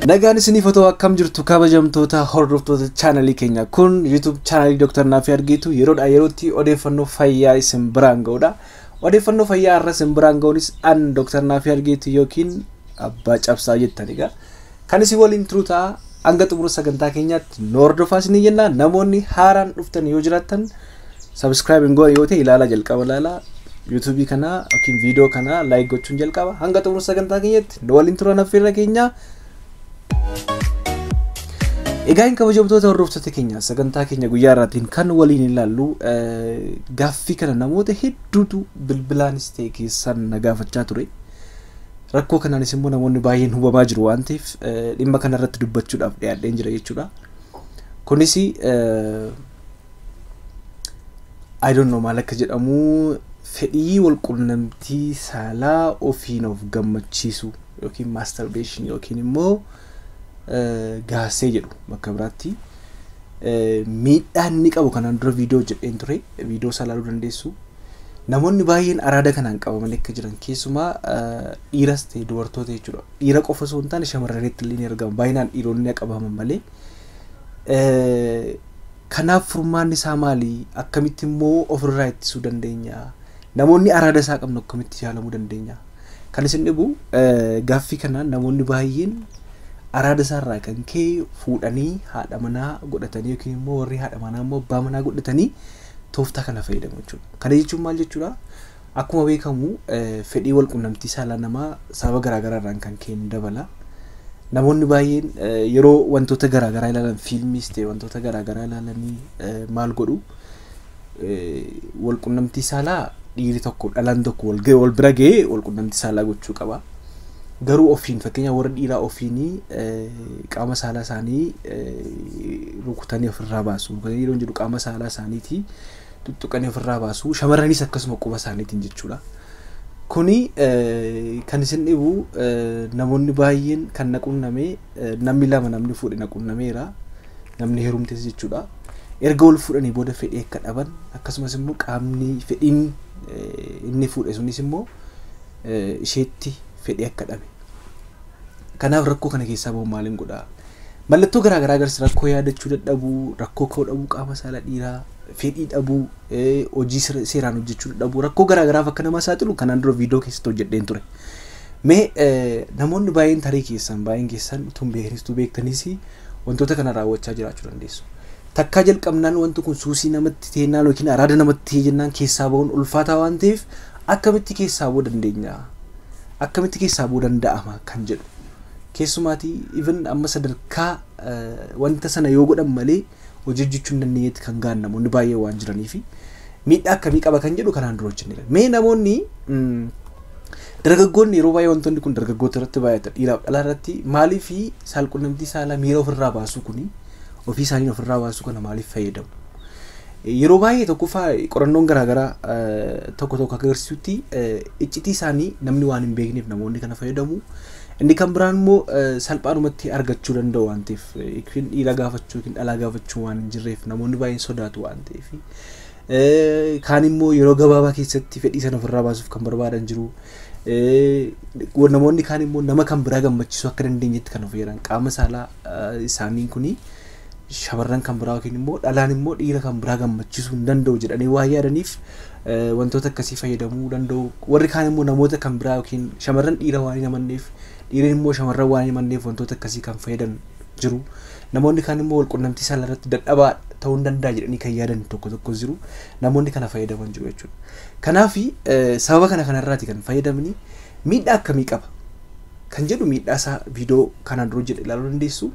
Nagaan isiniif otoo akkam jirtu kabajamtoota hordoftoota chaanalii keenya kun YouTube chaanalii Dr. Naafii Argiitu yeroodhaa yerootti odeeffannoo fayyaa isin biraan ga'udha. Odeeffannoo fayyaa har'a isin biraan ga'uunis an Dr. Naafii Argiitu yookiin Abbaa Cabsaa jettan egaa. Kan isin waliin turu ta'a hanga xumura sagantaa keenyaatti nu hordofaa isinii jenna. Namoonni haaraan dhuftan yoo jiraattan subscribe hin goone yoo ta'e ilaalaa jalqaba ilaalaa. YouTube kana yookiin viidiyoo kana like gochuun jalqaba. Hanga xumura sagantaa keenyaatti nu waliin turan affeerra keenya. Egaa hin kabajamtoota hordoftoota keenya sagantaa keenya guyyaa irraatiin kan waliin ilaallu gaaffii kana namoota hedduutu bilbilaanis ta'e keessan na gaafachaa ture. Rakkoo kanaanis immoo namoonni baay'een hubamaa jiru waan ta'eef dhimma kana irratti dubbachuudhaaf dhiyaadheen jira jechuudha. Kunis I don't know maal akka jedhamu fedhii walqunnamtii saalaa ofiin of gammachiisu yookiin masturbation yookiin immoo gaasee jedhu bakka biraatti miidhaa inni qabu kanaan dura viidiyoo jedheen ture viidiyoo isaa ilaaluu dandeessu. Namoonni baay'een araada kanaan qabamanii akka jiran keessumaa dhiiras ta'e dubartoota jechuudha. Dhiira qofa osoo hin taane shamarranitti illee ni argama. Baay'inaan dhiironni qabaman malee. Kanaaf furmaanni isaa maali? Akkamitti immoo ofirraa ittisuu dandeenya? Namoonni araada isaa qabnu akkamitti yaalamuu dandeenya? Kan isin dhibu gaaffii kanaan namoonni baay'een araada isaarraa kan ka'e fuudhanii haadha manaa godhatanii yookiin immoo warri haadha manaa immoo abbaa manaa godhatanii tooftaa kana fayyadamu jechuudha. Kana jechuun maal jechuudha? Akkuma beekamu fedhii walqunnamtii saalaa namaa sababa garaagaraa irraan kan ka'e ni dabala. Namoonni baay'een yeroo wantoota garaagaraa ilaalan fiilmiis ta'e wantoota garaagaraa ilaalanii maal godhu walqunnamtii saalaa dhiirri tokko dhalaan tokko wal bira ga'ee walqunnamtii saalaa gochuu qaba. Garuu ofiin fakkeenya warra dhiiraa ofiinii qaama saalaa isaanii rukutanii ofirraa baasu. Rukutanii yeroo jedhu qaama saalaa isaaniitii tuttuqanii ofirraa baasu. Shamarranis akkasuma quba isaaniitiin jechuudha. Kuni kan isin dhibu namoonni baay'een kan na qunname namni lama namni fuudhe na qunnameera. Namni heerumtes jechuudha. Erga wal fuudhanii booda fedhii akka dhaban akkasumas immoo qaamni fedhiin inni fuudhe sunis immoo isheetti fedhii akka dhabe. Kanaaf rakkoo kana keessaa bahuun maaliin godhaa? Mallattoo garaagaraa agarsiisa. Rakkoo yaadachuu dadhabuu, rakkoo ka'uu dhabuu, qaama saalaa dhiiraa, fedhii dhabuu, hojii seeraan hojjechuu dadhabuu, rakkoo garaagaraaf akka nama saaxilu kanaan dura viidiyoo keessatti hojjedheen ture. Mee namoonni baay'een tarii keessan baay'een keessan utuu hin beeknis utuu beektanis wantoota kana raawwachaa jiraachuu dandeessu. Takkaa jalqabnaan wanti kun suusii namatti ta'ennaan yookiin araada namatti ta'e jennaan keessaa bahuun ulfaataa waan ta'eef akkamitti keessaa bahuu dandeenya? Akkamitti keessaa bahuu danda'ama kan jedhu. Keessumaatii even amma sadarkaa wanta sana yoo godhan malee hojii hojjechuu hin dandeenyetti kan ga'an namoonni baay'ee waan jiraniif miidhaa akkamii qaba kan jedhu kanaan dura hojjenneera. Mee namoonni dargaggoonni yeroo baay'ee wantoonni kun dargaggoota irratti baay'ata dhiiraaf dhalaa irratti maaliif saalqunnamtii saalaa miira ofirraa baasuu kuni ofii isaanii ofirraa baasuu kana maaliif fayyadamu? Yeroo baay'ee tokkoffaa qorannoon garaagaraa tokko tokko akka agarsiisutti iccitii isaanii namni waan hin beekneef namoonni kana fayyadamu. Inni kan biraan immoo salphaadhumatti argachuu danda'u waan ta'eef yookiin dhiira gaafachuu yookiin dhalaa gaafachuu waan hin jirreef namoonni baay'een sodaatu waan ta'eef. Kaan immoo yeroo gabaabaa keessatti fedhii sana ofirraa baasuuf kan barbaadan jiru. Namoonni kaan immoo nama kan biraa gammachiisuu akka dandeenyetti kan of jedhan qaama saalaa isaanii kuni shamarran kan biraa yookiin immoo dhalaan immoo dhiira kan biraa gammachiisuu hin danda'u jedhanii waan yaadaniif wantoota akkasii fayyadamuu danda'u. Warri kaan immoo namoota kan biraa yookiin shamarran dhiira waan hin amanneef dhiirri immoo shamarran waan hin amanneef wantoota akkasii kan fayyadan jiru. Namoonni kaan immoo walqunnamtii saalaa irratti dadhabaa ta'uu hin danda'a jedhanii kan yaadan tokko tokko jiru. Namoonni kana fayyadaman jiru jechuudha. Kanaaf sababa kana kanarraati kan fayyadamni miidhaa akkamii qaba kan jedhu miidhaa isaa viidiyoo kanaan dura jedhe ilaaluu dandeessu.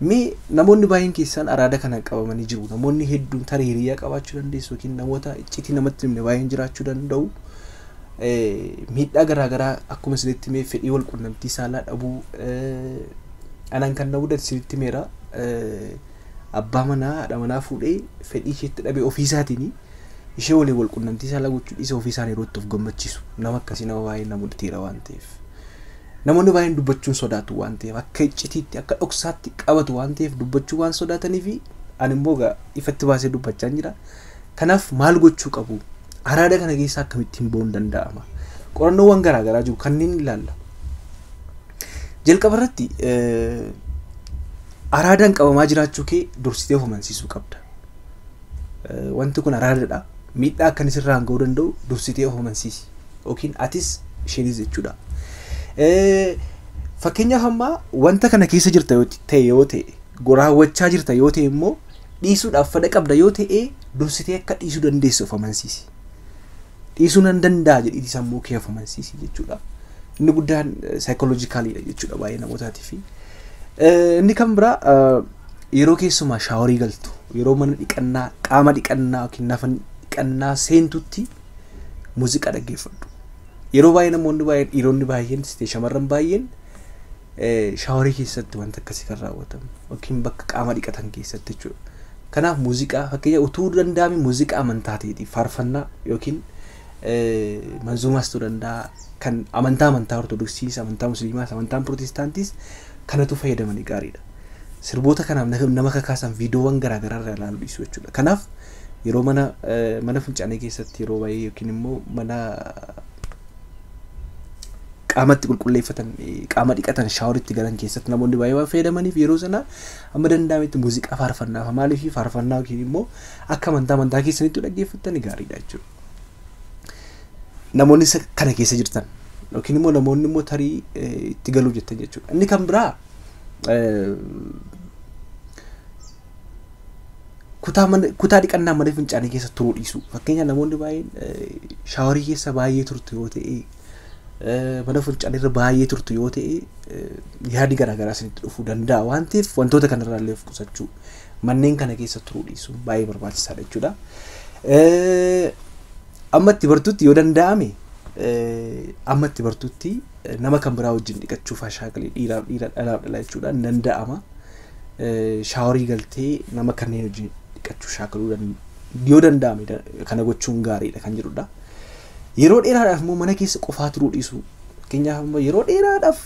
Mee namoonni baay'een keessan araada kana qabamanii jiru. Namoonni hedduun tarii hiriyaa qabaachuu dandeessu yookiin namoota iccitii namatti himne baay'een jiraachuu danda'u. Miidhaa garaagaraa akkuma isinitti himee fedhii walqunnamtii saalaa dhabuu anaan kan na mudate isinitti himeera. Abbaa manaa haadha manaa fuudhee fedhii isheetti dhabee ofii isaatiin ishee waliin walqunnamtii saalaa gochuu dhiisee ofii isaan yeroo itti of gammachiisu nama akkasii nama baay'ee na mudateera waan ta'eef. Namoonni baay'een dubbachuun sodaatu waan ta'eef akka iccitiitti akka dhoksaatti qabatu waan ta'eef dubbachuu waan sodaataniif ani immoo ifatti baasee dubbachaa jira. Kanaaf maal gochuu qabu? Araada kana keessaa akkamittiin bahuun danda'ama? Qorannoowwan garaagaraa jiru kanneen ilaalla. Jalqaba irratti araadaan qabamaa jiraachuu kee dursitee of amansiisuu qabda. Wanti kun araadadha. Miidhaa akkan isirraan ga'uu danda'u dursitee of amansiisi. Yookiin atis isheenis jechuudha. Fakkeenyaaf ammaa wanta kana keessa jirta yoo ta'e raawwachaa jirta yoo ta'e immoo dhiisuudhaaf fedha qabda yoo ta'e dursitee akka dhiisuu dandeessu of amansiisi. Dhiisuu nan danda'a jedhiiti sammuu kee of amansiisi jechuudha. Inni guddaan saayikoloojikaaliidha jechuudha baay'ee namootaatiif. Inni kan biraa yeroo keessumaa shaaworii galtu, yeroo mana dhiqannaa, qaama dhiqannaa yookiin nafa dhiqannaa seentutti muuziqaa dhaggeeffadhu. Yeroo baay'ee namoonni baay'een, dhiironni baay'een, shamarran baay'een shaaworii keessatti wanta akkasii kan raawwatamu yookiin bakka qaama dhiqatan keessatti jechuudha. Kanaaf muuziqaa fakkeenya utuu danda'ame muuziqaa amantaa ta'eeti faarfannaa yookiin manzuumaas ta'uu danda'a kan amantaa ortodoksiis, amantaa musliimaas, amantaa pirootestaantiis kanatu fayyadamanii gaariidha. Sirboota kanaaf nama kakaasan viidiyoowwan garaagaraa irraa ilaaluu dhiisuu jechuudha. Kanaaf yeroo mana fincaanii keessatti yeroo baay'ee yookiin immoo mana qaamatti qulqulleeffatan, qaama dhiqatan, shaaworitti galan keessatti namoonni baay'ee waan fayyadamaniif yeroo sana amma danda'ametti muuziqaa faarfannaa maaliif faarfannaa yookiin immoo akka amantaa keessanitti dhaggeeffattan gaariidha jechuudha. Namoonni kana keessa jirtan yookiin immoo namoonni immoo tarii itti galuuf jettan jechuudha. Inni kan biraa kutaa dhiqannaa mana fincaanii keessa turuu dhiisuu. Fakkeenya namoonni baay'een shaaworii keessa baay'ee turtu yoo ta'e, mana fincaanii irra baay'ee turtu yoo ta'e yaadi garaagaraa isinitti dhufuu danda'a waan ta'eef wantoota kanarraa illee of qusachuu, manneen kana keessa turuu dhiisuun baay'ee barbaachisaadha jechuudha. Amma itti bartutti yoo danda'ame amma itti bartutti nama kan biraa wajjin dhiqachuu shaakalee dhiiraaf dhiira dhalaaf dhala jechuudha ni danda'ama. Shaaworii galtee nama kanneen wajjin dhiqachuu shaakaluu yoo danda'ame kana gochuun gaariidha kan jedhudha. Yeroo dheeraadhaaf immoo mana keessa qofaa turuu dhiisuu. Fakkeenyaaf immoo yeroo dheeraadhaaf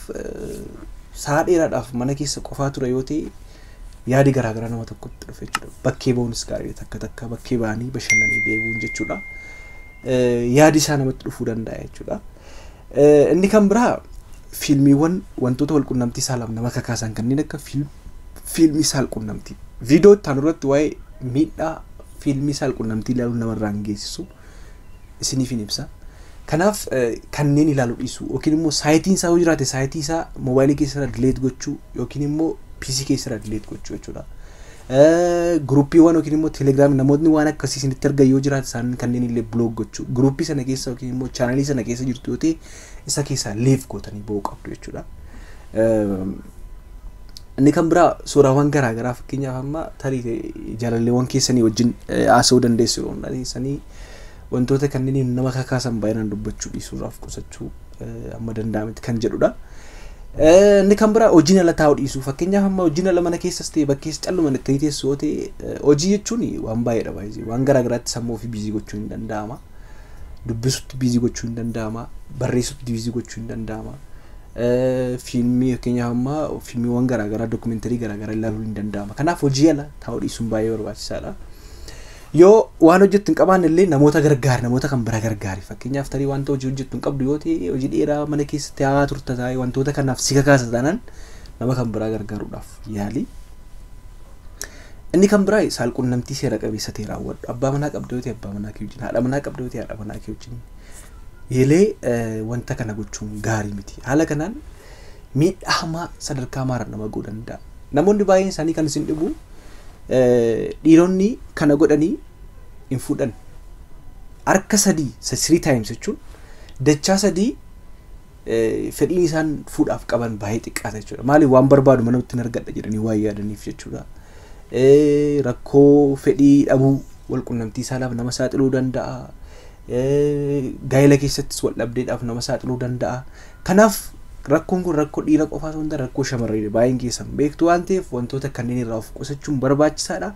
sa'a dheeraadhaaf mana keessa qofaa ture yoo ta'e yaadi garaagaraa nama tokkotti dhufe jechuudha. Bakkee ba'uunis gaariidha, takka takka bakkee ba'anii bashannanii deebi'uun jechuudha. Yaadi isaa namatti dhufuu danda'a jechuudha. Inni kan biraa fiilmiiwwan wantoota walqunnamtii saalaaf nama kakaasan kanneen akka fiilmii saalqunnamtii. Viidiyoo itti aanu irratti waa'ee miidhaa fiilmii saalqunnamtii ilaaluun namarraan geessisu isiniif hin ibsa. Kanaaf kanneen ilaaluu dhiisuu yookiin immoo saayitiin isaa yoo jiraate saayitii isaa moobaayilii keessarraa dileet gochuu yookiin immoo PC keessarraa dileet gochuu jechuudha. Guruppiiwwan yookiin immoo telegiraamii namoonni waan akkasii isinitti argan yoo jiraate isaan kanneen illee biloog gochuu. Guruppii sana keessa yookiin immoo chaanalii sana keessa jirtu yoo ta'e isa keessaa liif gootanii ba'uu qabdu jechuudha. Inni kan biraa suuraawwan garaagaraa fakkeenyaaf amma tarii jaalalleewwan keessanii wajjin haasa'uu dandeessu yeroo hundaa keessanii wantoota kanneen nama kakaasan baay'inaan dubbachuu dhiisuurraaf qusachuu amma danda'ametti kan jedhudha. Inni kan biraa hojiin ala taa'uu dhiisuu. Fakkeenyaaf amma hojiin ala mana keessas ta'e bakkeessa calluma itti teessu yoo ta'e hojii jechuun waan baay'eedha baay'ee waan garaagaraatti sammuu ofii biizii gochuun hin danda'ama. Dubbisutti biizii gochuun hin danda'ama. Barreessutti biizii gochuun hin danda'ama. Fiilmii fakkeenyaaf amma fiilmiiwwan garaagaraa dookumentarii garaagaraa ilaaluun hin danda'ama. Kanaaf hojii ala taa'uu dhiisuun baay'ee barbaachisaadha. Yoo waan hojjettu hin qabaanne illee namoota gargaari, namoota kan bira gargaari. Fakkeenyaaf tarii wanta hojii hojjettu hin qabdu yoo ta'e hojii dheeraa mana keessatti haa turta taa'ee wantoota kanaaf si kakaasa taanaan nama kan biraa gargaaruudhaaf yaali. Inni kan biraa saalqunnamtii seera qabeessa ta'e raawwadhu. Abbaa manaa qabdu yoo ta'e abbaa manaa kee wajjin, haadha manaa qabdu yoo ta'e haadha manaa kee wajjin. Yelee wanta kana gochuun gaarii miti. Haala kanaan miidhaa hamaa sadarkaa maara nama gochuu danda'a. Namoonni baay'een isaanii kan isin dhibu dhiironni kana godhanii hin fuudhan. Harka sadii, 3 times jechuun dachaa sadii fedhiin isaan fuudhaaf qaban baay'ee xiqqaata jechuudha. Maaliif waan barbaadu mana ittiin argadha jedhanii waan yaadaniif jechuudha. Rakkoo fedhii dhabuu walqunnamtii saalaaf nama saaxiluu danda'a. Gaa'ela keessattis wal dhabdeedhaaf nama saaxiluu danda'a. Kanaaf rakkoon kun rakkoo dhiira qofaa osoo hin taane rakkoo shamarranii baay'een keessan beektu waan ta'eef wantoota kanneen irraa of qusachuun barbaachisaadha.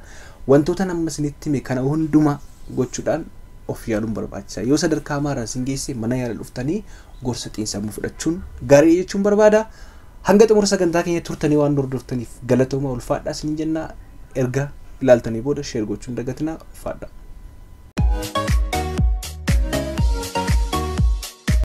Wantoota nama isinitti hime kana hundumaa gochuudhaan of yaaluun barbaachisaa. Yoo sadarkaa maaraan isin geesse mana yaala dhuftanii gorsa xiinsammuu fudhachuun gaarii jechuun barbaada. Hanga xumura sagantaa keenya turtanii waan hordoftaniif galatooma ulfaadhaa isiniin jenna. Erga ilaaltanii booda sheer gochuun dagatinaa ulfaadhaa.